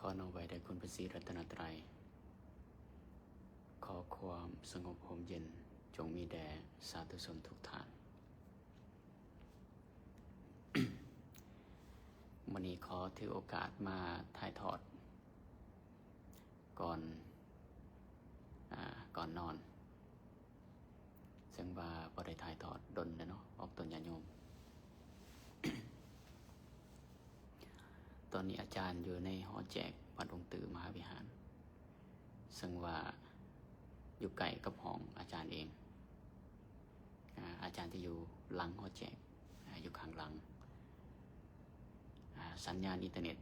ຂໍນ້ອມໄຫວ້ແດ່ຄຸນພະສີລັດຕະນະໄຕ, ຂໍຄວາມສະຫງົບຮົ່ມເຢັນຈົ່ງມີແດ່ສາທຸຊົນທຸກທ່ານ. ມື້ນີ້ຂໍຖືໂອກາດມາຖ່າຍທອດກ່ອນ ອາ ກ່ອນນອນ. ເຊິ່ງວ່າບໍ່ໄດ້ຖ່າຍທອດດົນແລ້ວເນາະ ອອກຕົນຍາດໂຍມ. ຕອນນີ້ອາຈານຢູ່ໃນຫໍແຈກວັດອົງຕື້ມະຫາວິຫານ, ເຊິ່ງວ່າຢູ່ໃກ້ກັບຫ້ອງອາຈານເອງ. ອາ ອາຈານຈະຢູ່ຫຼັງຫໍແຈກ, ອາ ຢູ່ຂ້າງຫຼັງ. ອາ ສັນຍານອິນເຕີເນັດ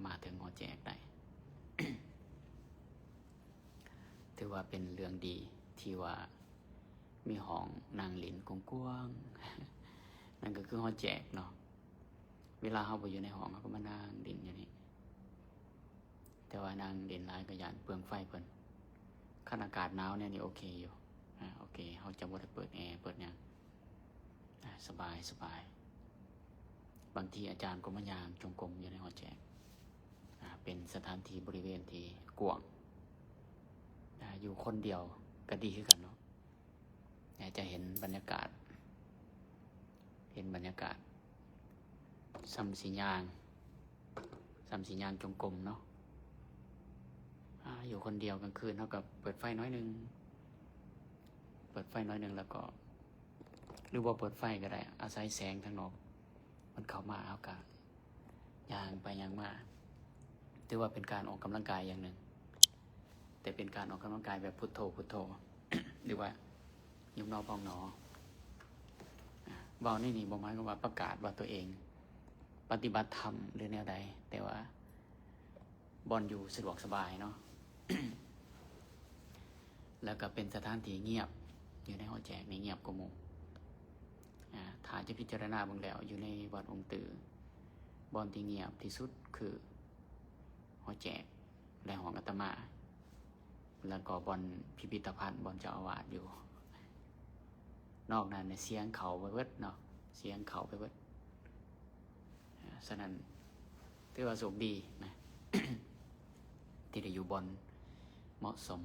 ມາເຖິງຫໍແຈກໄດ້. ຖືວ່າເປັນເລື່ອງດີທີ່ວ່າມີຫ້ອງນັ່ງຫຼິ້ນກວ້າງໆ, ນັ້ນກໍຄືຫໍແຈກເນາະ. ເວລາເຮົາບໍ່ຢູ່ໃນຫ້ອງ ເຮົາກໍມານັ່ງຫຼິ້ນຢູ່ນີ້, ແຕ່ວ່ານັ່ງຫຼິ້ນຫຼາຍກໍຢ້ານເປືອງໄຟເພິ່ນ. ຄັນອາກາດໜາວແນວນີ້ໂອເຄຢູ່, ອາ ໂອເຄ, ເຮົາຈະບໍ່ໄດ້ເປີດແອ ເປີດຫຍັງ. ອາ ສະບາຍ ສະບາຍ. ບາງທີອາຈານກໍມາຍ່າງຈົງກົມຢູ່ໃນຫໍແຈກ. ອາ ເປັນສະຖານທີ່ບໍລິເວນທີ່ກວ້າງ. ອາ ຢູ່ຄົນດຽວກໍດີຄືກັນເນາະ, ອາ ຈະເຫັນບັນຍາກາດ, ເຫັນບັນຍາກາດ. ສ່ຳຊິຍ່າງ, ສ່ຳຊິຍ່າງຈົງກົມເນາະ. ອາ ຢູ່ຄົນດຽວກາງຄືນ ເຮົາກໍເປີດໄຟໜ້ອຍໜຶ່ງ, ເປີດໄຟໜ້ອຍໜຶ່ງ ແລ້ວກໍ ຫຼືບໍ່ເປີດໄຟກໍໄດ້, ອາໄສແສງທາງນອກມັນເຂົ້າມາ, ເຮົາກໍຍ່າງໄປຍ່າງມາ. ຖືວ່າເປັນການອອກກຳລັງກາຍຢ່າງໜຶ່ງ, ແຕ່ເປັນການອອກກຳລັງກາຍແບບພຸດໂທ ພຸດໂທ ຫຼືວ່າຍຸບໜໍພອງໜໍ. ອາ ເວົ້າໃນນີ້ບໍ່ໝາຍຄວາມວ່າປະກາດວ່າຕົວເອງປະຕິບັດທຳ ຫຼືແນວໃດ, ແຕ່ວ່າ ບ່ອນຢູ່ສະດວກສະບາຍເນາະ. ແລ້ວກໍເປັນສະຖານທີ່ງຽບ, ຢູ່ໃນຫໍແຈກນີ້ງຽບກວ່າໝູ່. ອາ ຖ້າຈະພິຈາລະນາເບິ່ງແລ້ວ, ຢູ່ໃນວັດອົງຕື້, ບ່ອນທີ່ງຽບທີ່ສຸດຄືຫໍແຈກ ແລະ ຫ້ອງອາດຕະມາ, ແລ້ວກໍບ່ອນພິພິທະພັນ, ບ່ອນເຈົ້າອາວາດຢູ່. ນອກນັ້ນນະ ສຽງເຂົ້າໄປເບິດເນາະ, ສຽງເຂົ້າໄປເບິດ. ອາ ສະນັ້ນ ຖືວ່າໂຊກດີນະ ທີ່ໄດ້ຢູ່ບ່ອນເໝາະສົມ.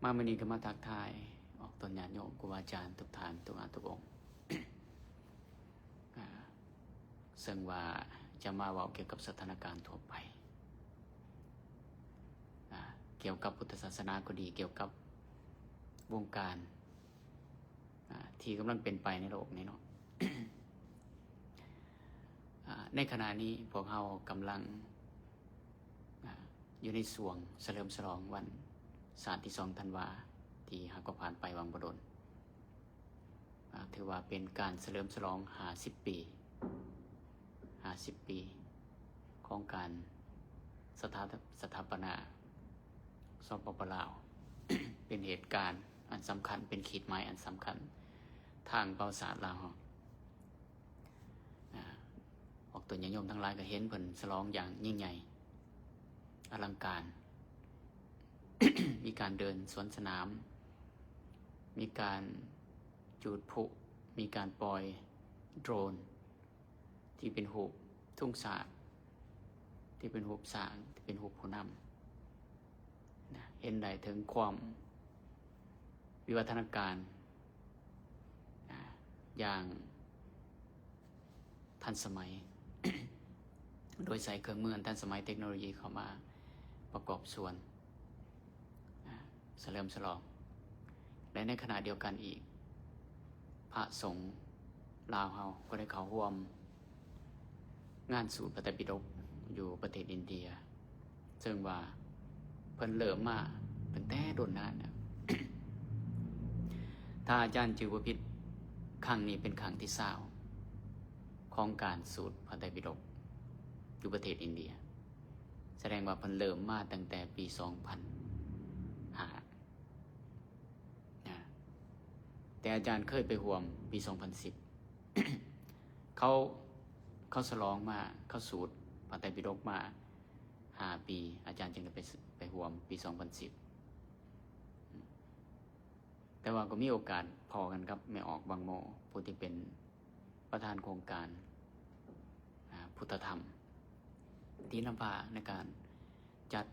ມາມື້ນີ້ກໍມາທັກທາຍອອກຕົນຍາດໂຍມ ຄູບາອາຈານທຸກທ່ານ ທຸກອານທຸກອົງ. ອາ ເຊິ່ງວ່າຈະມາເວົ້າກ່ຽວກັບສະຖານະການທົ່ວໄປ, ອາ ກ່ຽວກັບພຸດທະສາສະໜາກໍດີ, ກ່ຽວກັບວົງການ ອາ ທີ່ກຳລັງເປັນໄປໃນໂລກນີ້ເນາະ. ອາ ໃນຂະນະນີ້ພວກເຮົາກຳລັງ ອາ ຢູ່ໃນຊ່ວງສະເຫຼີມສະຫຼອງວັນຊາດທີສອງທັນວາ ທີ່ຫາກໍຜ່ານໄປຫວ່າງບໍ່ດົນ. ອາ ຖືວ່າເປັນການສະເຫຼີມສະຫຼອງຫ້າສິບປີ, ຫ້າສິບປີຂອງການສະຖາ ສະຖາປະນາ ສປປ ລາວ. ເປັນເຫດການອັນສຳຄັນ, ເປັນຂີດໝາຍອັນສຳຄັນທາງປະຫວັດສາດລາວເຮົາ. ອາ ອອກຕົນຍາດໂຍມທັງຫຼາຍກໍເຫັນເພິ່ນສະຫຼອງຢ່າງຍິ່ງໃຫຍ່ອະລັງການ, ມີການເດີນສວນສະໜາມ, ມີການຈູດພລຸ, ມີການປ່ອຍໂດຣນ ທີ່ເປັນຮູບທຸງຊາດ, ທີ່ເປັນຮູບຊ້າງ, ທີ່ເປັນຮູບຜູ້ນຳນະ, ເຫັນໄດ້ເຖິງຄວາມວິວັດທະນາການນະ ຢ່າງທັນສະໄໝ, ໂດຍໃຊ້ເຄື່ອງມືອັນທັນສະໄໝ, ເຕັກໂນໂລຢີເຂົ້າມາປະກອບສ່ວນ ອາ ສະເຫຼີມສະຫຼອງ ແລະ ໃນຂະນະດຽວກັນອີກ ພະສົງລາວເຮົາກໍໄດ້ເຂົ້າຮ່ວມງານສູດພະໄຕປິດົກຢູ່ປະເທດອິນເດຍ, ເຊິ່ງວ່າເພິ່ນເລີ່ມມາຕັ້ງແຕ່ດົນນານແລ້ວ. ຖ້າອາຈານຈື່ບໍ່ຜິດ, ຄັ້ງນີ້ເປັນຄັ້ງທີຊາວຂອງການສູດພະໄຕປິດົກຢູ່ປະເທດອິນເດຍ. ສະແດງວ່າເພິ່ນເລີ່ມມາຕັ້ງແຕ່ປີສອງພັນຫ້ານະ, ແຕ່ອາຈານເຄີຍໄປຮ່ວມປີສອງພັນສິບ. ເຂົາ ເຂົາສະຫຼອງມາ, ເຂົາສູດພະໄຕປິດົກມາຫ້າປີ, ອາຈານຈຶ່ງໄດ້ໄປ ໄປຮ່ວມປີສອງພັນສິບ. ແຕ່ວ່າກໍມີໂອກາດພໍ້ກັນກັບແມ່ອອກ ວັງໂມ, ຜູ້ທີ່ເປັນປະທານໂຄງການ ອາ ພຸດທະທຳ ທີ່ນຳພາໃນການຈັດ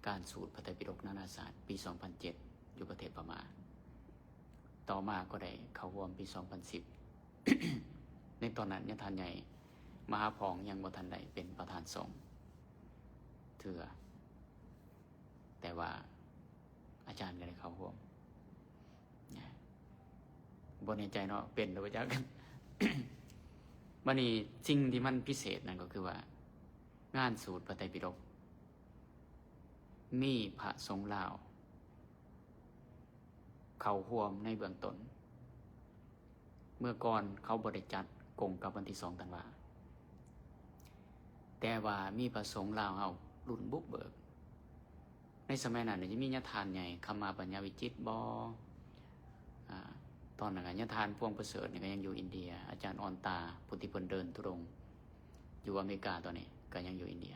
ການສູດພະໄຕປິດົກນານາຊາດປີສອງພັນເຈັດ ຢູ່ປະເທດພະມ້າ. ຕໍ່ມາກໍໄດ້ເຂົ້າຮ່ວມປີສອງພັນສິບ ໃນຕອນນັ້ນຍາທ່ານໃຫຍ່ມະຫາພອງຍັງບໍ່ທັນໄດ້ເປັນປະທານສົງເທື່ອ ແຕ່ວ່າອາຈານກໍໄດ້ເຂົ້າຮ່ວມ. ນະ ບໍ່ແນ່ໃຈເນາະ ເປັນຫຼືບໍ່ຈັກ. ບັດນີ້ສິ່ງທີ່ມັນພິເສດນັ້ນກໍຄືວ່າ ງານສູດພະໄຕປິດົກ ມີພະສົງລາວເຂົ້າຮ່ວມໃນເບື້ອງຕົ້ນ. ເມື່ອກ່ອນເຂົາບໍ່ໄດ້ຈັດກົງກັບວັນທີສອງທັນວາ ແຕ່ວ່າມີພະສົງລາວເຮົາລຸ້ນບຸກເບີກ. ໃນສະໄໝນັ້ນຈະມີຍາທ່ານໃຫຍ່ ຄຳມາປັນຍາວິຈິດບໍ ອາ ຕອນນັ້ນຍາທ່ານພວງປະເສີດນີ້ກໍຍັງຢູ່ອິນເດຍ, ອາຈານອ່ອນຕາ ຜູ້ທີ່ເພິ່ນເດີນທຸດົງຢູ່ອາເມລິກາຕອນນີ້ກໍຍັງຢູ່ອິນເດຍ.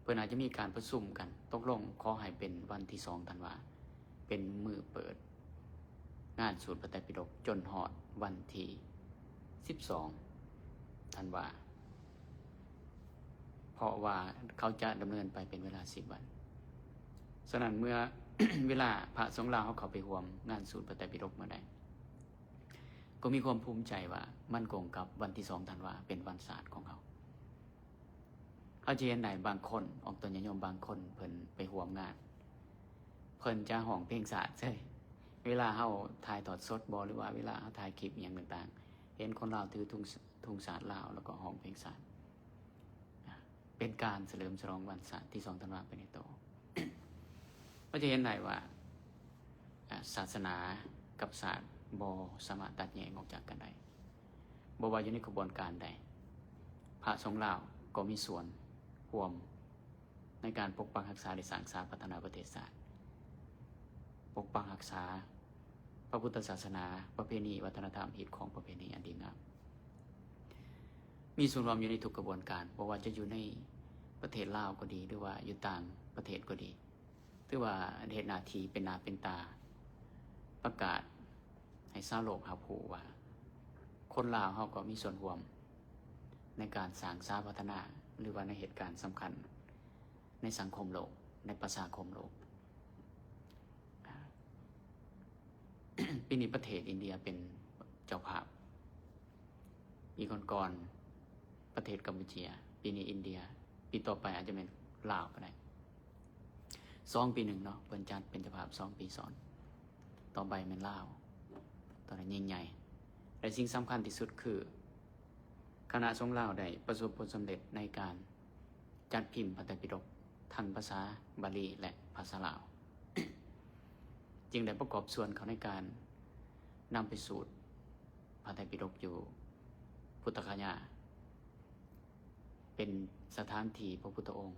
ເພິ່ນອາດຈະມີການປະຊຸມກັນ ຕົກລົງຂໍໃຫ້ເປັນວັນທີສອງທັນວາ ເປັນມື້ເປີດງານສູດພະໄຕປິດົກ ຈົນຮອດວັນທີສິບສອງທັນວາ ເພາະວ່າເຂົາຈະດຳເນີນໄປເປັນເວລາສິບວັນ. ສະນັ້ນເມື່ອ ເວລາພະສົງລາວເຮົາເຂົ້າໄປຮ່ວມງານສູດພະໄຕປິດົກເມື່ອໃດ ກໍມີຄວາມພູມໃຈວ່າມັນກົງກັບວັນທີສອງທັນວາ ເປັນວັນຊາດຂອງເຮົາ. ເຮົາຈະເຫັນໄດ້ບາງຄົນ ອອກຕົນຍາດໂຍມບາງຄົນ ເພິ່ນໄປຮ່ວມງານ ເພິ່ນຈະຮ້ອງເພງຊາດເສີຍ ເວລາເຮົາຖ່າຍທອດສົດບໍ ຫຼືວ່າເວລາເຮົາຖ່າຍຄລິບອີ່ຫຍັງຕ່າງໆ ເຫັນຄົນລາວຖືທຸງ ທຸງຊາດລາວ ແລ້ວກໍຮ້ອງເພງຊາດ ເປັນການສະເຫຼີມສະຫຼອງວັນຊາດທີສອງທັນວາໄປໃນໂຕ. ເຮົາຈະເຫັນໄດ້ວ່າ ອາ ສາສະໜາກັບຊາດບໍ່ສາມາດຕັດແຍກອອກຈາກກັນໄດ້. ບໍ່ວ່າຢູ່ໃນຂະບວນການໃດ ພະສົງລາວກໍມີສ່ວນຮ່ວມໃນການປົກປັກຮັກສາ ແລະ ສ້າງສາພັດທະນາປະເທດຊາດ, ປົກປັກຮັກສາພະພຸດທະສາສະໜາ, ປະເພນີວັດທະນະທຳ, ຮີດຄອງປະເພນີອັນດີງາມ. ມີສ່ວນຮ່ວມຢູ່ໃນທຸກຂະບວນການ, ບໍ່ວ່າຈະຢູ່ໃນປະເທດລາວກໍດີ ຫຼືວ່າຢູ່ຕ່າງປະເທດກໍດີ, ຖືວ່າເຮັດໜ້າທີ່ເປັນໜ້າເປັນຕາ ປະກາດໃຫ້ຊາວໂລກຮັບຮູ້ວ່າ ຄົນລາວເຮົາກໍມີສ່ວນຮ່ວມໃນການສ້າງສາພັດທະນາ ຫຼືວ່າໃນເຫດການສຳຄັນໃນສັງຄົມໂລກ, ໃນປະຊາຄົມໂລກ. ອາ ປີນີ້ປະເທດອິນເດຍເປັນເຈົ້າພາບ, ປີກ່ອນໆປະເທດກຳປູເຈຍ, ປີນີ້ອິນເດຍ, ປີຕໍ່ໄປອາດຈະແມ່ນລາວກໍໄດ້. ສອງປີໜຶ່ງເນາະ, ເພິ່ນຈັດເປັນເຈົ້າພາບສອງປີຊ້ອນ, ຕໍ່ໄປແມ່ນລາວ, ຕອນນັ້ນຍິ່ງໃຫຍ່. ແລະ ສິ່ງສຳຄັນທີ່ສຸດຄື ຄະນະສົງລາວໄດ້ປະສົບຜົນສຳເລັດໃນການ ຈັດພິມພະໄຕປິດົກທັງພາສາບາລີ ແລະ ພາສາລາວ, ຈຶ່ງໄດ້ປະກອບສ່ວນເຂົ້າໃນການນຳໄປສູດພະໄຕປິດົກຢູ່ພຸດທະຄະຍາ, ເປັນສະຖານທີ່ພະພຸດທະອົງ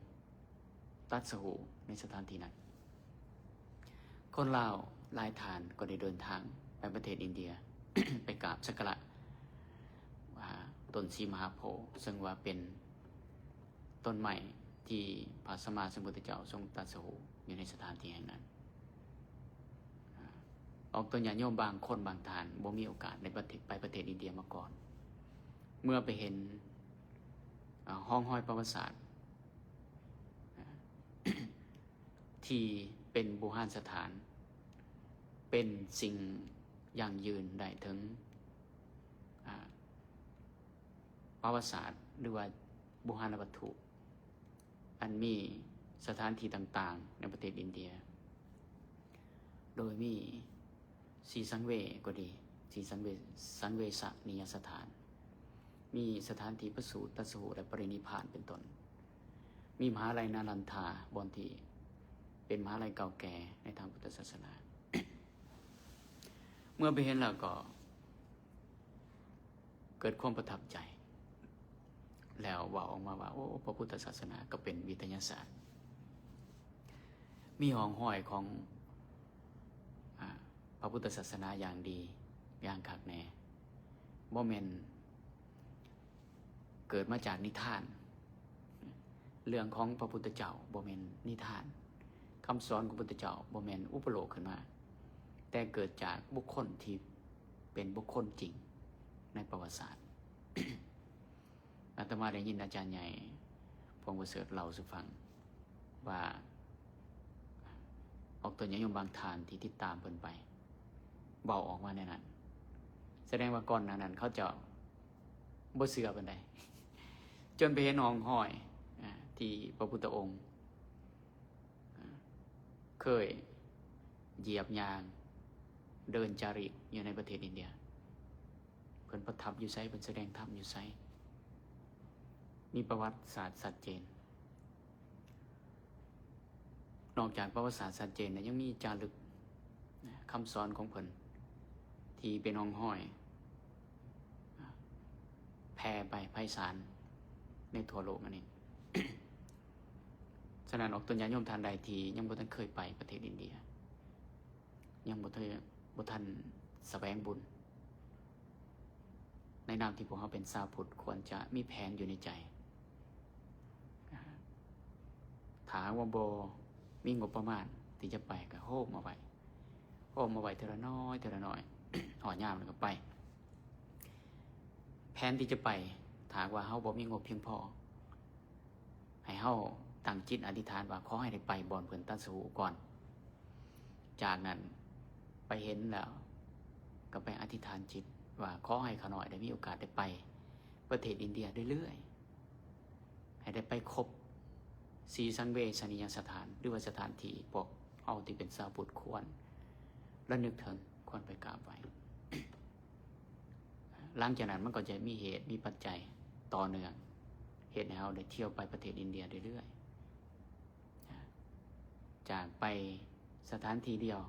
ຕັດສະຮູ້ໃນສະຖານທີ່ນັ້ນ. ຄົນລາວຫຼາຍທ່ານກໍໄດ້ເດີນທາງໄປປະເທດອິນເດຍ ໄປກາບສັກກາລະ ອາ ຕົ້ນສີມະຫາໂພ, ເຊິ່ງວ່າເປັນຕົ້ນໄມ້ທີ່ພະສຳມາສຳພຸດທະເຈົ້າຊົງຕັດສະຮູ້ຢູ່ໃນສະຖານທີ່ແຫ່ງນັ້ນ. ອາ ອອກຕົນຍາດໂຍມບາງຄົນບາງທ່ານບໍ່ມີໂອກາດໄດ້ປະເທດ ໄປປະເທດອິນເດຍມາກ່ອນ, ເມື່ອໄປເຫັນ ອາ ຮ່ອງຮອຍປະຫວັດສາດ ອາ ທີ່ເປັນບູຮານສະຖານ, ເປັນສິ່ງຢັ້ງຢືນໄດ້ເຖິງ ອາ ປະຫວັດສາດ ຫຼືວ່າບູຮານວັດຖຸ ອັນມີສະຖານທີ່ຕ່າງໆໃນປະເທດອິນເດຍ, ໂດຍມີ ສີສັງເວ ກໍດີ, ສີສັງເວ ສັງເວຊະນີຍະສະຖານ, ມີສະຖານທີ່ປະສູດ ຕັດສະຮູ້ ແລະ ປະລິນິບພານເປັນຕົ້ນ, ມີມະຫາໄລນາລັນທາ ບ່ອນທີ່ເປັນມະຫາໄລເກົ່າແກ່ໃນທາງພຸດທະສາສະໜາ. ເມື່ອໄປເຫັນແລ້ວກໍ ເກີດຄວາມປະທັບໃຈ ແລ້ວເວົ້າອອກມາວ່າ ໂອ້ ພະພຸດທະສາສະໜາກໍເປັນວິທະຍາສາດ, ມີຮ່ອງຮອຍຂອງ ອາ ພະພຸດທະສາສະໜາຢ່າງດີ ຢ່າງຄັກແນ່, ບໍ່ແມ່ນເກີດມາຈາກນິທານ. ເລື່ອງຂອງພະພຸດທະເຈົ້າບໍ່ແມ່ນນິທານ, ຄຳສອນຂອງພະພຸດທະເຈົ້າບໍ່ແມ່ນອຸປະໂລກຂຶ້ນມາ, ແຕ່ເກີດຈາກບຸກຄົນທີ່ ເປັນບຸກຄົນຈິງໃນປະຫວັດສາດ. ອາດຕະມາໄດ້ຍິນອາຈານໃຫຍ່ ພວງປະເສີດ ເລົ່າສູ່ຟັງວ່າ ອອກຕົນຍາດໂຍມບາງທ່ານທີ່ຕິດຕາມເພິ່ນໄປ ເວົ້າອອກມາແນວນັ້ນ. ສະແດງວ່າກ່ອນໜ້ານັ້ນເຂົາເຈົ້າບໍ່ເຊື່ອປານໃດ ຈົນໄປເຫັນຮ່ອງຮອຍ ອາ ທີ່ພະພຸດທະອົງ ເຄີຍຢຽບຍ່າງ ເດີນຈາລິກຢູ່ໃນປະເທດອິນເດຍ. ເພິ່ນປະທັບຢູ່ໃສ? ເພິ່ນສະແດງທຳຢູ່ໃສ? ມີປະຫວັດສາດຊັດເຈນ. ນອກຈາກປະຫວັດສາດຊັດເຈນແລ້ວ ຍັງມີຈາລຶກ ນະ ຄຳສອນຂອງເພິ່ນທີ່ເປັນຮ່ອງຮອຍ ນະ ແຜ່ໄປໄພສານໃນທົ່ວໂລກອັນນີ້. ສະນັ້ນ ອອກຕົນຍາດໂຍມທ່ານໃດທີ່ຍັງບໍ່ທັນເຄີຍໄປປະເທດອິນເດຍ ຍັງບໍ່ເຄີຍ ບໍ່ທັນສະແຫວງບຸນ ໃນນາມທີ່ພວກເຮົາເປັນຊາວພຸດ ຄວນຈະມີແຜນຢູ່ໃນໃຈ. ຖ້າຫາກວ່າບໍ່ມີງົບປະມານທີ່ຈະໄປ ກໍໂຮມເອົາໄວ້ ໂຮມເອົາໄວ້ເທື່ອລະໜ້ອຍ ເທື່ອລະໜ້ອຍ ຮອດຍາມແລ້ວກໍໄປ. ແຜນທີ່ຈະໄປ ຖ້າຫາກວ່າເຮົາບໍ່ມີງົບພຽງພໍ ໃຫ້ເຮົາຕັ້ງຈິດອະທິຖານວ່າ ຂໍໃຫ້ໄດ້ໄປບ່ອນເພິ່ນຕັດສະຮູ້ກ່ອນ. ຈາກນັ້ນໄປເຫັນແລ້ວ ກໍໄປອະທິຖານຈິດວ່າ ຂໍໃຫ້ຂ້ານ້ອຍໄດ້ມີໂອກາດໄດ້ໄປປະເທດອິນເດຍເລື້ອຍໆ ໃຫ້ໄດ້ໄປຄົບສີສັງເວຊະນີຍະສະຖານ ຫຼືວ່າສະຖານທີ່ພວກເຮົາທີ່ເປັນຊາວພຸດຄວນລະນຶກເຖິງ ຄວນໄປກາບໄຫວ້. ຫຼັງຈາກນັ້ນມັນກໍຈະມີເຫດມີປັດໄຈຕໍ່ເນື່ອງ ເຮັດໃຫ້ເຮົາໄດ້ທ່ຽວໄປປະເທດອິນເດຍເລື້ອຍໆ ຈາກໄປສະຖານທີ່ດຽວ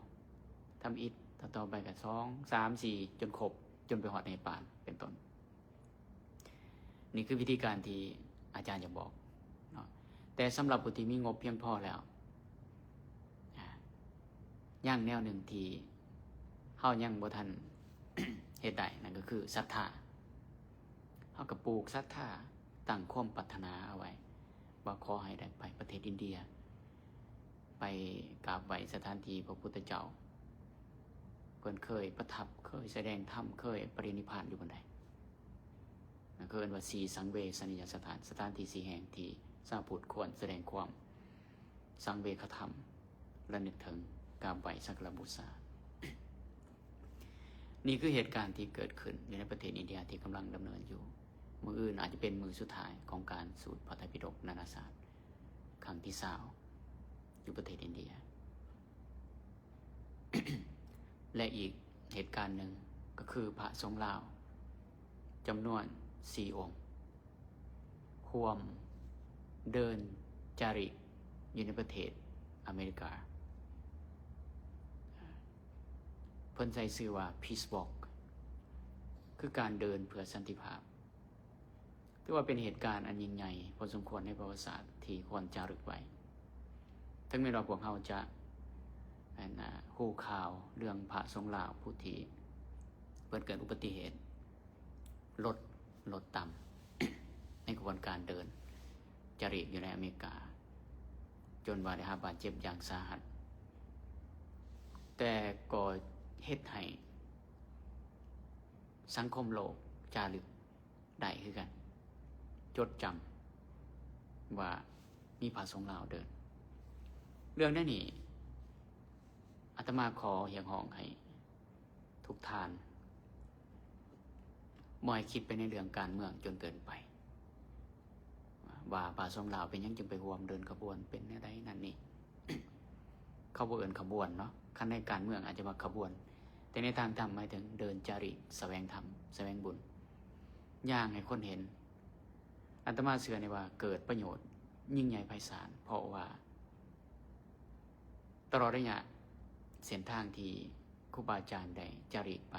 ທຳອິດ ຕໍ່ໆໄປກໍສອງ ສາມ ສີ່ ຈົນຄົບ ຈົນໄປຮອດເນປານ ເປັນຕົ້ນ. ນີ້ຄືວິທີການທີ່ອາຈານຢາກບອກເນາະ. ແຕ່ສຳລັບຜູ້ທີ່ມີງົບພຽງພໍແລ້ວ ອາ ຍັງແນວໜຶ່ງທີ່ເຮົາຍັງບໍ່ທັນເຮັດໄດ້ ນັ້ນກໍຄືສັດທາ. ເຮົາກໍປູກສັດທາ ຕັ້ງຄວາມປາດຖະໜາເອົາໄວ້ວ່າ ຂໍໃຫ້ໄດ້ໄປປະເທດອິນເດຍ ໄປກາບໄຫວ້ສະຖານທີ່ພະພຸດທະເຈົ້າ ເພິ່ນເຄີຍປະທັບ ເຄີຍສະແດງທຳ ເຄີຍປະລິນິບພານຢູ່ບ່ອນໃດ. ນັ້ນຄືເອີ້ນວ່າສີສັງເວຊະນີຍະສະຖານ ສະຖານທີ່ສີ່ແຫ່ງທີ່ຊາວພຸດຄວນສະແດງຄວາມສັງເວຄະທຳ ລະນຶກເຖິງ ກາບໄຫວ້ສັກກາລະບູຊາ. ນີ້ຄືເຫດການທີ່ເກີດຂຶ້ນຢູ່ໃນປະເທດອິນເດຍທີ່ກຳລັງດຳເນີນຢູ່. ມື້ອື່ນອາດຈະເປັນມື້ສຸດທ້າຍຂອງການສູດພະໄຕປິດົກນານາຊາດຄັ້ງທີຊາວ ຢູ່ປະເທດອິນເດຍ. ແລະ ອີກເຫດການໜຶ່ງກໍຄືພະສົງລາວຈຳນວນສີ່ອົງ ຮ່ວມເດີນຈາລິກຢູ່ໃນປະເທດອາເມລິກາ. ເພິ່ນໃຊ້ຊື່ວ່າ Peace Walk ຄືການເດີນເພື່ອສັນຕິພາບ. ຖືວ່າເປັນເຫດການອັນຍິ່ງໃຫຍ່ພໍສົມຄວນໃນປະຫວັດສາດທີ່ຄວນຈາລຶກໄວ້. ເຖິງແມ່ນວ່າພວກເຮົາຈະ ອັນ ອາ ຮູ້ຂ່າວເລື່ອງພະສົງລາວຜູ້ທີ່ເພິ່ນເກີດອຸບັດຕິເຫດລົດ ລົດຕຳ ໃນຂະບວນການເດີນຈາລິກຢູ່ໃນອາເມລິກາ ຈົນວ່າໄດ້ຮັບບາດເຈັບຢ່າງສາຫັດ, ແຕ່ກໍເຮັດໃຫ້ສັງຄົມໂລກຈາລຶກ ໄດ້ຄືກັນ ຈົດຈຳວ່າມີພະສົງລາວເດີນ. ເລື່ອງແນວນີ້ ອາດຕະມາຂໍຮຽກຮ້ອງໃຫ້ທຸກທ່ານບໍ່ໃຫ້ຄິດໄປໃນເລື່ອງການເມືອງຈົນເກີນໄປ ວ່າພະສົງລາວເປັນຫຍັງຈຶ່ງໄປຮ່ວມເດີນຂະບວນ ເປັນແນວໃດນັ້ນນີ້. ເຂົາບໍ່ເອີ້ນຂະບວນເນາະ, ຄັນໃນການເມືອງອາດຈະວ່າຂະບວນ, ແຕ່ໃນທາງທຳໝາຍເຖິງເດີນຈາລິກສະແຫວງທຳ ສະແຫວງບຸນ ຢ່າງໃຫ້ຄົນເຫັນ. ອາດຕະມາເຊື່ອແນ່ວ່າເກີດປະໂຫຍດຍິ່ງໃຫຍ່ໄພສານ, ເພາະວ່າຕະຫຼອດໄລຍະເສັ້ນທາງທີ່ຄູບາອາຈານໄດ້ຈາລິກໄປ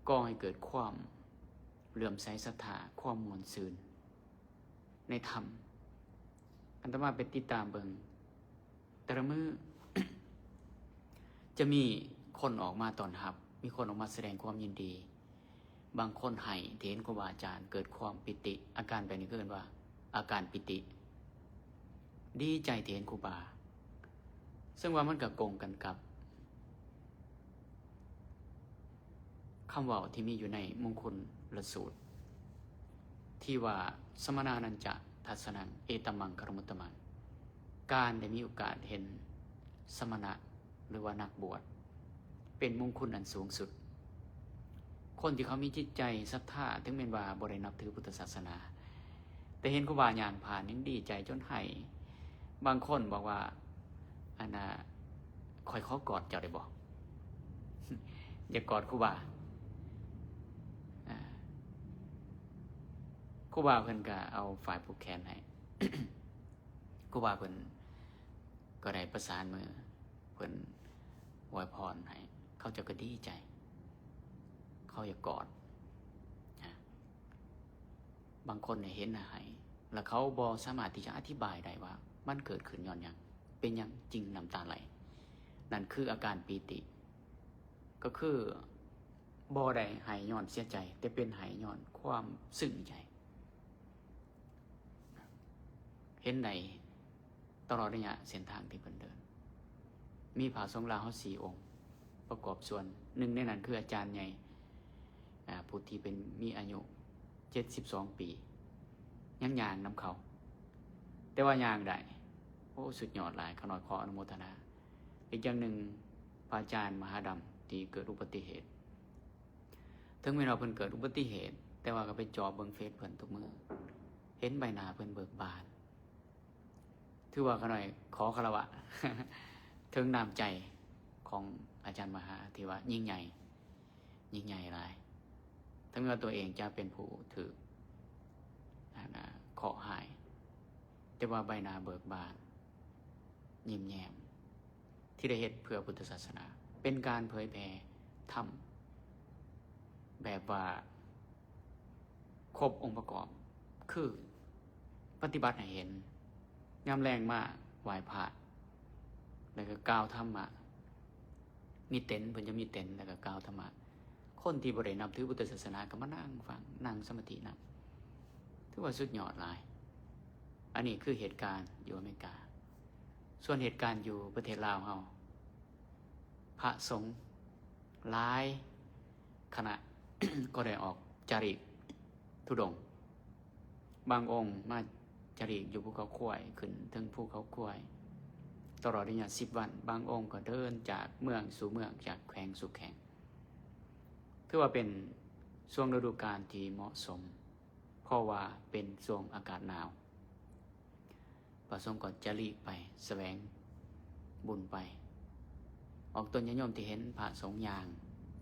ກໍ່ໃຫ້ເກີດຄວາມເຫຼື້ອມໃສສັດທາ, ຄວາມມ່ວນຊື່ນໃນທຳ. ອາດຕະມາໄປຕິດຕາມເບິ່ງ ແຕ່ລະມື້ ຈະມີຄົນອອກມາຕ້ອນຮັບ, ມີຄົນອອກມາສະແດງຄວາມຍິນດີ, ບາງຄົນໄຫ້ທີ່ເຫັນຄູບາອາຈານ ເກີດຄວາມປີຕິ. ອາການແບບນີ້ເອີ້ນວ່າອາການປີຕິ, ດີໃຈທີ່ເຫັນຄູບາ. ເຊິ່ງວ່າມັນກໍກົງກັນກັບຄຳເວົ້າທີ່ມີຢູ່ໃນມົງຄຸນລະສູດ ທີ່ວ່າ ສະມະນານັນຈະທັດສະນັງ ເອຕະມັງຄະຣະມຸດຕະມັງ ການໄດ້ມີໂອກາດເຫັນສະມະນະ ຫຼືວ່ານັກບວດ ເປັນມົງຄຸນອັນສູງສຸດ. ຄົນທີ່ເຂົາມີຈິດໃຈສັດທາ ເຖິງແມ່ນວ່າບໍ່ໄດ້ນັບຖືພຸດທະສາສະໜາ ແຕ່ເຫັນຄູບາຍ່າງຜ່ານຍັງດີໃຈຈົນໄຫ້. ບາງຄົນບອກວ່າ ອັນນ່າ ຂ້ອຍຂໍກອດເຈົ້າໄດ້ບໍ່? ຢາກກອດຄູບາ. ອາ ຄູບາເພິ່ນກໍເອົາຝ້າຍຜູກແຂນໃຫ້. ຄູບາເພິ່ນກໍໄດ້ປະສານມື ເພິ່ນອວຍພອນໃຫ້ ເຂົາເຈົ້າກໍດີໃຈ ເຂົາຢາກກອດ. ອາ ບາງຄົນນີ້ເຫັນແລ້ວໄຫ້ ແລ້ວເຂົາບໍ່ສາມາດທີ່ຈະອະທິບາຍໄດ້ວ່າ ມັນເກີດຂຶ້ນຍ້ອນຫຍັງ ເປັນຫຍັງຈຶ່ງນ້ຳຕາໄຫຼ. ນັ້ນຄືອາການປີຕິ ກໍຄືບໍ່ໄດ້ໄຫ້ຍ້ອນເສຍໃຈ ແຕ່ເປັນໄຫ້ຍ້ອນຄວາມຊຶ້ງໃຈ. ເຫັນໄດ້ຕະຫຼອດໄລຍະເສັ້ນທາງທີ່ເພິ່ນເດີນ ມີພະສົງລາວເຮົາສີ່ອົງປະກອບສ່ວນ, ໜຶ່ງໃນນັ້ນຄືອາຈານໃຫຍ່ ອາ ຜູ້ທີ່ເປັນ ມີອາຍຸເຈັດສິບສອງປີ ຍັງຍ່າງນຳເຂົາ ແຕ່ວ່າຍ່າງໄດ້. ໂອ້ ສຸດຍອດຫຼາຍ, ຂ້ານ້ອຍຂໍອະນຸໂມທະນາ. ອີກຢ່າງໜຶ່ງ ພະອາຈານມະຫາດຳທີ່ເກີດອຸບັດຕິເຫດ ເຖິງແມ່ນວ່າເພິ່ນເກີດອຸບັດຕິເຫດ ແຕ່ວ່າກໍໄປຈອບເບິ່ງເຟສເພິ່ນທຸກມື້ ເຫັນໃບໜ້າເພິ່ນເບີກບານ. ຖືວ່າຂ້ານ້ອຍຂໍຄາລະວະເຖິງນ້ຳໃຈຂອງອາຈານມະຫາ ທີ່ວ່າຍິ່ງໃຫຍ່, ຍິ່ງໃຫຍ່ຫຼາຍ. ເຖິງແມ່ນວ່າຕົວເອງຈະເປັນຜູ້ຖືກ ອັນນ່າ ເຄາະຮ້າຍ ແຕ່ວ່າໃບໜ້າເບີກບານ ຍິ້ມແຍ້ມ ທີ່ໄດ້ເຮັດເພື່ອພຸດທະສາສະໜາ ເປັນການເຜີຍແຜ່ທຳແບບວ່າຄົບອົງປະກອບ ຄືປະຕິບັດໃຫ້ເຫັນ. ຍາມແລງມາໄຫວ້ພະ ແລ້ວກໍກ່າວທຳມະ, ມີເຕັນ ເພິ່ນຈະມີເຕັນ ແລ້ວກໍກ່າວທຳມະ. ຄົນທີ່ບໍ່ໄດ້ນັບຖືພຸດທະສາສະໜາກໍມານັ່ງຟັງ, ນັ່ງສະມາທິນຳ. ຖືວ່າສຸດຍອດຫຼາຍ. ອັນນີ້ຄືເຫດການຢູ່ອາເມລິກາ. ສ່ວນເຫດການຢູ່ປະເທດລາວເຮົາ, ພະສົງຫຼາຍຄະນະກໍໄດ້ອອກຈາລິກທຸດົງ. ບາງອົງມາຈາລິກຢູ່ພູເຂົາຄວາຍ, ຂຶ້ນເທິງພູເຂົາຄວາຍ ຕະຫຼອດໄລຍະສິບວັນ. ບາງອົງກໍເດີນຈາກເມືອງສູ່ເມືອງ, ຈາກແຂວງສູ່ແຂວງ. ຖືວ່າເປັນຊ່ວງລະດູການທີ່ເໝາະສົມ, ເພາະວ່າເປັນຊ່ວງອາກາດໜາວ. ພະສົງກໍຈະຫຼີກໄປ, ສະແຫວງບຸນໄປ. ອອກຕົນຍາດໂຍມທີ່ເຫັນພະສົງຍ່າງ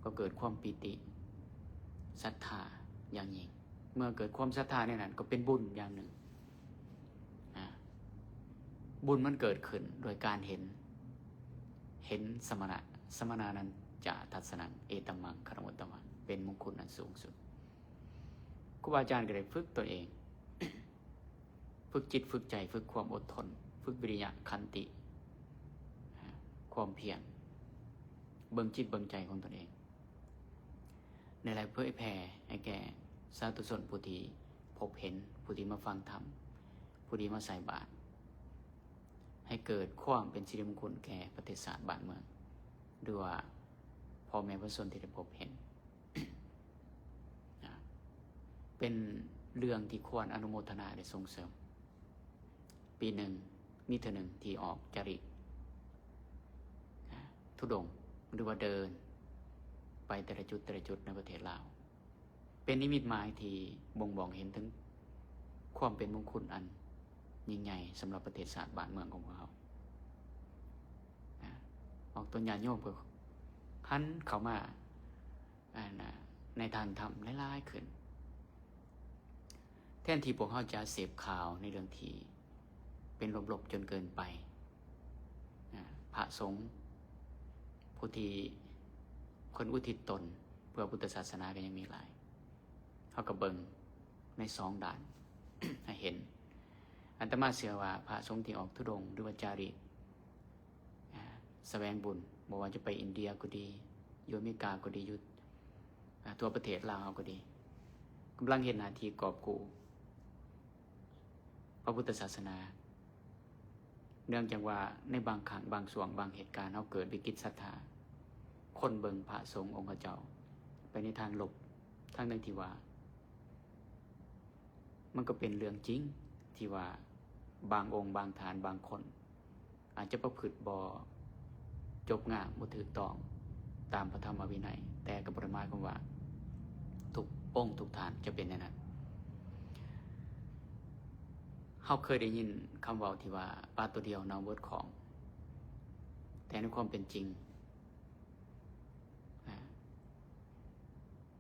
ກໍເກີດຄວາມປີຕິ, ສັດທາຢ່າງຍິ່ງ. ເມື່ອເກີດຄວາມສັດທາແນວນັ້ນ ກໍເປັນບຸນຢ່າງໜຶ່ງ. ອາ, ບຸນມັນເກີດຂຶ້ນໂດຍການເຫັນ, ເຫັນສະມະນະ, ສະມະນານັນຈະທັດສະນັງ ເອຕະມັງຄະຣະມຸດຕະມັງ ເປັນມົງຄຸນອັນສູງສຸດ. ຄູບາອາຈານກໍໄດ້ຝຶກຕົນເອງ, ຝຶກຈິດຝຶກໃຈ, ຝຶກຄວາມອົດທົນ, ຝຶກວິລິຍະ, ຂັນຕິ, ຄວາມພຽນ, ເບິ່ງຈິດເບິ່ງໃຈຂອງຕົນເອງ, ໃນແລະເຜີຍແຜ່ໃຫ້ແກ່ສາທຸຊົນຜູ້ທີ່ພົບເຫັນ, ຜູ້ທີ່ມາຟັງທຳ, ຜູ້ທີ່ມາໃສ່ບາດ, ໃຫ້ເກີດຄວາມເປັນສິລິມົງຄຸນແກ່ປະເທດຊາດບ້ານເມືອງ ຫຼືວ່າພໍ່ແມ່ປະຊາຊົນທີ່ໄດ້ພົບເຫັນ. ນະ ເປັນເລື່ອງທີ່ຄວນອະນຸໂມທະນາ ແລະ ສົ່ງເສີມ. ປີໜຶ່ງມີເທື່ອໜຶ່ງທີ່ອອກຈາລິກ ນະ ທຸດົງ ຫຼືວ່າເດີນໄປແຕ່ລະຈຸດ ແຕ່ລະຈຸດໃນປະເທດລາວ ເປັນນິມິດໝາຍທີ່ບົ່ງບອກເຫັນເຖິງຄວາມເປັນມົງຄຸນອັນຍິ່ງໃຫຍ່ສຳລັບປະເທດຊາດບ້ານເມືອງຂອງພວກເຮົາ. ນະ ອອກຕົນຍາດໂຍມກໍຫັນເຂົ້າມາ ອັນ ໃນທາງທຳຫຼາຍໆຂຶ້ນ. ແທນທີ່ພວກເຮົາຈະເສບຂ່າວໃນເລື່ອງທີ່ເປັນລົບໆຈົນເກີນໄປ, ນະ ພະສົງຜູ້ທີ່ເພິ່ນອຸທິດຕົນເພື່ອພຸດທະສາສະໜາກໍຍັງມີຫຼາຍ. ເຮົາກໍເບິ່ງໃນສອງດ້ານໃຫ້ເຫັນ. ອາດຕະມາເຊື່ອວ່າພະສົງທີ່ອອກທຸດົງ ຫຼືວ່າຈາລິກ ອາ ສະແຫວງບຸນ, ບໍ່ວ່າຈະໄປອິນເດຍກໍດີ, ຢູ່ອາເມລິກາກໍດີ, ຢູ່ ອາ ທົ່ວປະເທດລາວເຮົາກໍດີ, ກຳລັງເຮັດໜ້າທີ່ກອບກູ້ພະພຸດທະສາສະໜາ. ເນື່ອງຈາກວ່າໃນບາງຄັ້ງ, ບາງຊ່ວງ, ບາງເຫດການ, ເຮົາເກີດວິກິດສັດທາ, ຄົນເບິ່ງພະສົງອົງຂະເຈົ້າໄປໃນທາງລົບ, ທັງໆທີ່ວ່າ ມັນກໍເປັນເລື່ອງຈິງທີ່ວ່າບາງອົງບາງທ່ານບາງຄົນ ອາດຈະປະພຶດບໍ່ຈົບງາມ ບໍ່ຖືກຕ້ອງຕາມພະທຳມະວິໄນ, ແຕ່ກໍບໍ່ໄດ້ໝາຍຄວາມວ່າທຸກອົງທຸກທ່ານຈະເປັນແນວນັ້ນ. ເຮົາເຄີຍໄດ້ຍິນຄຳເວົ້າທີ່ວ່າ ປາໂຕດຽວເນົາເບິດຂອງ, ແຕ່ໃນຄວາມເປັນຈິງ ອາ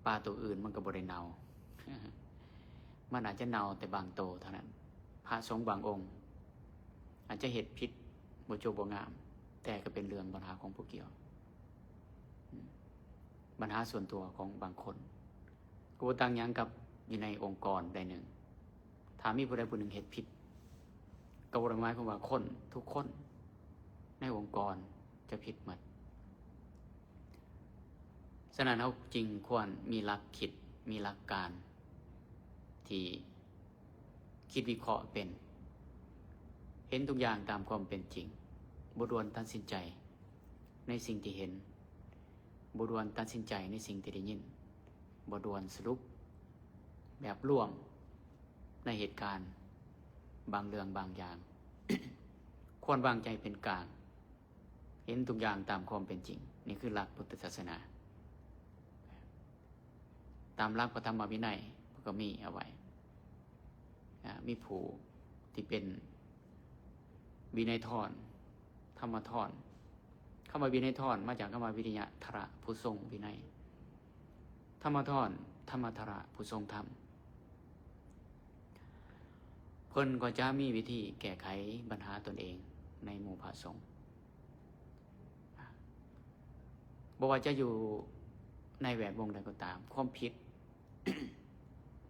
ປາໂຕອື່ນມັນກໍບໍ່ໄດ້ເນົ່າ. ມັນອາດຈະເນົ່າແຕ່ບາງໂຕເທົ່ານັ້ນ. ພະສົງບາງອົງອາດຈະເຮັດຜິດ ບໍ່ຈົບບໍ່ງາມ, ແຕ່ກໍເປັນເລື່ອງບັນຫາຂອງຜູ້ກ່ຽວ, ອາ ບັນຫາສ່ວນຕົວຂອງບາງຄົນ. ກໍບໍ່ຕ່າງຫຍັງກັບຢູ່ໃນອົງກອນໃດໜຶ່ງ. ຖ້າມີຜູ້ໃດຜູ້ໜຶ່ງເຮັດຜິດ, ກໍບໍ່ໄດ້ໝາຍຄວາມວ່າຄົນທຸກຄົນໃນອົງກອນຈະຜິດໝົດ. ສະນັ້ນ ເຮົາຈຶ່ງຄວນມີຫຼັກຄິດ, ມີຫຼັກການທີ່ຄິດວິເຄາະເປັນ, ເຫັນທຸກຢ່າງຕາມຄວາມເປັນຈິງ, ບໍ່ດ່ວນຕັດສິນໃຈໃນສິ່ງທີ່ເຫັນ, ບໍ່ດ່ວນຕັດສິນໃຈໃນສິ່ງທີ່ໄດ້ຍິນ, ບໍ່ດ່ວນສະຫຼຸບແບບລວມໃນເຫດການບາງເລື່ອງບາງຢ່າງ, ຄວນວາງໃຈເປັນກາງ, ເຫັນທຸກຢ່າງຕາມຄວາມເປັນຈິງ. ນີ້ຄືຫຼັກພຸດທະສາສະໜາ. ຕາມຫຼັກພະທຳມະວິໄນເພິ່ນກໍມີເອົາໄວ້, ອາ ມີຜູ້ທີ່ເປັນວິໄນທອນ, ທຳມະທອນ. ຄຳວ່າວິໄນທອນມາຈາກຄຳວ່າວິລິຍະທະລະ ຜູ້ຊົງວິໄນ, ທຳມະທອນ ທຳມະທະລະ ຜູ້ຊົງທຳ. ເພິ່ນກໍຈະມີວິທີແກ້ໄຂບັນຫາຕົນເອງໃນໝູ່ພະສົງ. ບໍ່ວ່າຈະຢູ່ໃນແວດວົງໃດກໍຕາມ, ຄວາມຜິດ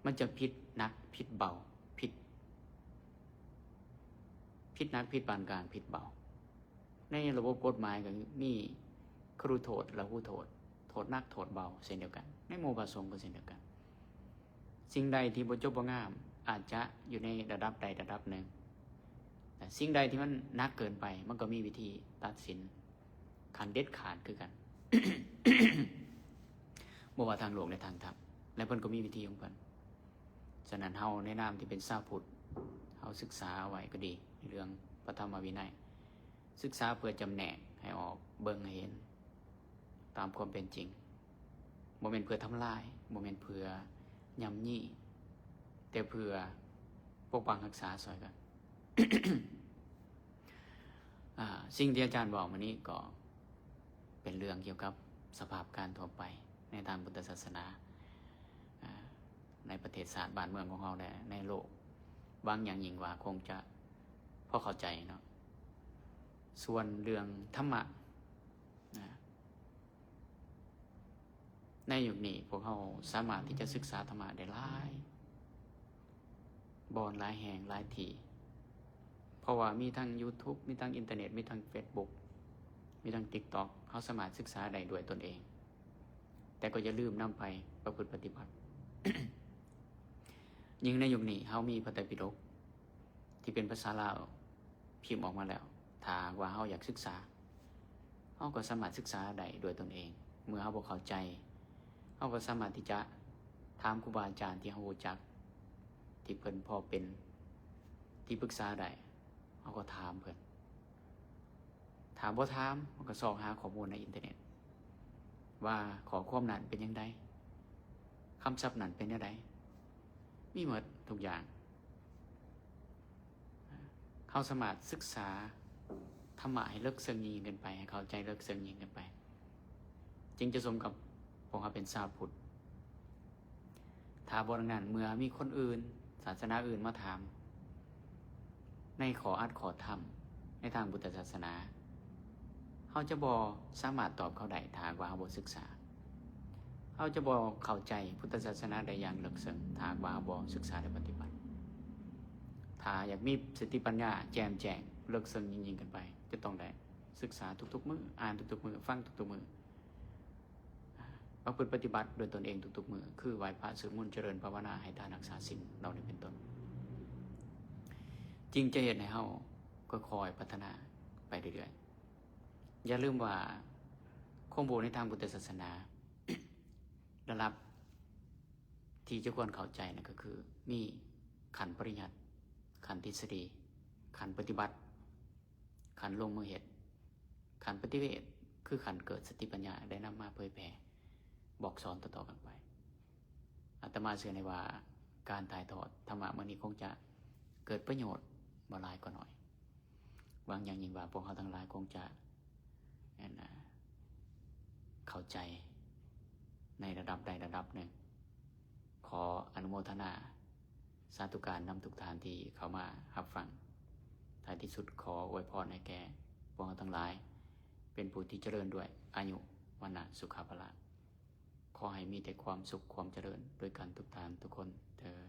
ມັນຈະຜິດໜັກຜິດເບົາ, ຜິດ ຜິດໜັກຜິດປານກາງຜິດເບົາ. ໃນລະບົບກົດໝາຍກໍມີຄະລຸໂທດ, ລະຫູໂທດ, ໂທດໜັກໂທດເບົາເຊັ່ນດຽວກັນ, ໃນໝູ່ພະສົງກໍເຊັ່ນດຽວກັນ. ສິ່ງໃດທີ່ບໍ່ຈົບບໍ່ງາມ ອາດຈະຢູ່ໃນລະດັບໃດລະດັບໜຶ່ງ, ແຕ່ສິ່ງໃດທີ່ມັນໜັກເກີນໄປ ມັນກໍມີວິທີຕັດສິນຂັ້ນເດັດຂາດຄືກັນ, ບໍ່ວ່າທາງໂລກ ແລະ ທາງທຳ, ແລະ ເພິ່ນກໍມີວິທີຂອງເພິ່ນ. ສະນັ້ນ ເຮົາໃນນາມທີ່ເປັນຊາວພຸດ ເຮົາສຶກສາເອົາໄວ້ກໍດີ ໃນເລື່ອງພະທຳມະວິໄນ, ສຶກສາເພື່ອຈຳແນກໃຫ້ອອກ, ເບິ່ງໃຫ້ເຫັນຕາມຄວາມເປັນຈິງ, ບໍ່ແມ່ນເພື່ອທຳລາຍ, ບໍ່ແມ່ນເພື່ອຫຍ້ຳຢີ້, ແຕ່ເພື່ອປົກປັກຮັກສາຊ່ອຍກັນ. ອາ ສິ່ງທີ່ອາຈານເວົ້າມື້ນີ້ກໍເປັນເລື່ອງກ່ຽວກັບສະພາບການທົ່ວໄປໃນທາງພຸດທະສາສະໜາ, ອາ ໃນປະເທດຊາດບ້ານເມືອງຂອງເຮົາ ແລະ ໃນໂລກ, ຫວັງຢ່າງຍິ່ງວ່າຄົງຈະພໍເຂົ້າໃຈເນາະ. ສ່ວນເລື່ອງທຳມະ ນະ ໃນຍຸກນີ້ພວກເຮົາສາມາດທີ່ຈະສຶກສາທຳມະໄດ້ຫຼາຍບ່ອນ, ຫຼາຍແຫ່ງ, ຫຼາຍທີ່, ເພາະວ່າມີທັງ YouTube, ມີທັງອິນເຕີເນັດ, ມີທັງ Facebook, ມີທັງ TikTok, ເຮົາສາມາດສຶກສາໄດ້ດ້ວຍຕົນເອງ, ແຕ່ກໍຢ່າລືມນຳໄປປະພຶດປະຕິບັດ. ຍິ່ງໃນຍຸກນີ້ເຮົາມີພະໄຕປິດົກ ທີ່ເປັນພາສາລາວພິມອອກມາແລ້ວ, ຖ້າຫາກວ່າເຮົາຢາກສຶກສາ, ເຮົາກໍສາມາດສຶກສາໄດ້ດ້ວຍຕົນເອງ. ເມື່ອເຮົາບໍ່ເຂົ້າໃຈ, ເຮົາກໍສາມາດທີ່ຈະຖາມຄູບາອາຈານທີ່ເຮົາຮູ້ຈັກ, ທີ່ເພິ່ນພໍເປັນທີ່ປຶກສາໄດ້, ເຮົາກໍຖາມເພິ່ນ. ຖ້າບໍ່ຖາມ, ເຮົາກໍຊອກຫາຂໍ້ມູນໃນອິນເຕີເນັດວ່າຂໍ້ຄວາມນັ້ນເປັນຈັ່ງໃດ, ຄຳສັບນັ້ນເປັນແນວໃດ, ມີໝົດທຸກຢ່າງ. ເຮົາສາມາດສຶກສາທຳມະໃຫ້ເລິກເຊິ່ງຍິ່ງຂຶ້ນໄປ, ໃຫ້ເຂົ້າໃຈເລິກເຊິ່ງຍິ່ງຂຶ້ນໄປ, ຈຶ່ງຈະສົມກັບພວກເຮົາເປັນຊາວພຸດ. ຖ້າບໍ່ດັ່ງນັ້ນ, ເມື່ອມີຄົນອື່ນ, ສາສະໜາອື່ນມາຖາມໃນຂໍ້ອັດຂໍ້ທຳໃນທາງພຸດທະສາສະໜາ, ເຮົາຈະບໍ່ສາມາດຕອບເຂົາໄດ້ ຖ້າຫາກວ່າເຮົາບໍ່ສຶກສາ. ເຮົາຈະບໍ່ເຂົ້າໃຈພຸດທະສາສະໜາໄດ້ຢ່າງເລິກເຊິ່ງ ຖ້າຫາກວ່າເຮົາບໍ່ສຶກສາ ແລະ ປະຕິບັດ. ຖ້າຢາກມີສະຕິປັນຍາແຈ່ມແຈ້ງເລິກເຊິ່ງຍິ່ງໆຂຶ້ນໄປ, ຈະຕ້ອງໄດ້ສຶກສາທຸກໆມື້, ອ່ານທຸກໆມື້, ຟັງທຸກໆມື້, ປະພຶດປະຕິບັດດ້ວຍຕົນເອງທຸກໆມື້, ຄືໄຫວ້ພະ, ສວດມົນ, ຈະເລີນພາວະນາ, ໃຫ້ທານ, ຮັກສາສິນ ເຫຼົ່ານີ້ເປັນຕົ້ນ, ຈຶ່ງຈະເຮັດໃຫ້ເຮົາຄ່ອຍໆພັດທະນາໄປເລື້ອຍໆ. ຢ່າລືມວ່າຄວາມຮູ້ໃນທາງພຸດທະສາສະໜາ ລະດັບທີ່ຈະຄວນເຂົ້າໃຈນັ້ນກໍຄືມີ ຂັ້ນປະລິຍັດ, ຂັ້ນທິດສະດີ, ຂັ້ນປະຕິບັດ, ຂັ້ນລົງມືເຮັດ, ຂັ້ນປະຕິເວດ ຄືຂັ້ນເກີດສະຕິປັນຍາ ໄດ້ນຳມາເຜີຍແຜ່ບອກສອນຕໍ່ໆກັນໄປ. ອາດຕະມາເຊື່ອແນ່ວ່າ ການຖ່າຍທອດທຳມະມື້ນີ້ຄົງຈະເກີດປະໂຫຍດບໍ່ຫຼາຍກໍໜ້ອຍ. ຫວັງຢ່າງຍິ່ງວ່າພວກເຮົາທັງຫຼາຍຄົງຈະ ອັນນາ ເຂົ້າໃຈໃນລະດັບໃດລະດັບໜຶ່ງ. ຂໍອະນຸໂມທະນາສາທຸການນຳທຸກທ່ານທີ່ເຂົ້າມາຮັບຟັງ. ທ້າຍທີ່ສຸດ ຂໍອວຍພອນໃຫ້ແກ່ພວກເຮົາທັງຫຼາຍ ເປັນຜູ້ທີ່ຈະເລີນດ້ວຍອາຍຸ ວັນນະ ສຸຂະ ພະລະ. ຂໍໃຫ້ມີແຕ່ຄວາມສຸກຄວາມຈະເລີນດ້ວຍກັນທຸກທ່ານທຸກຄົນເທີ້ນ.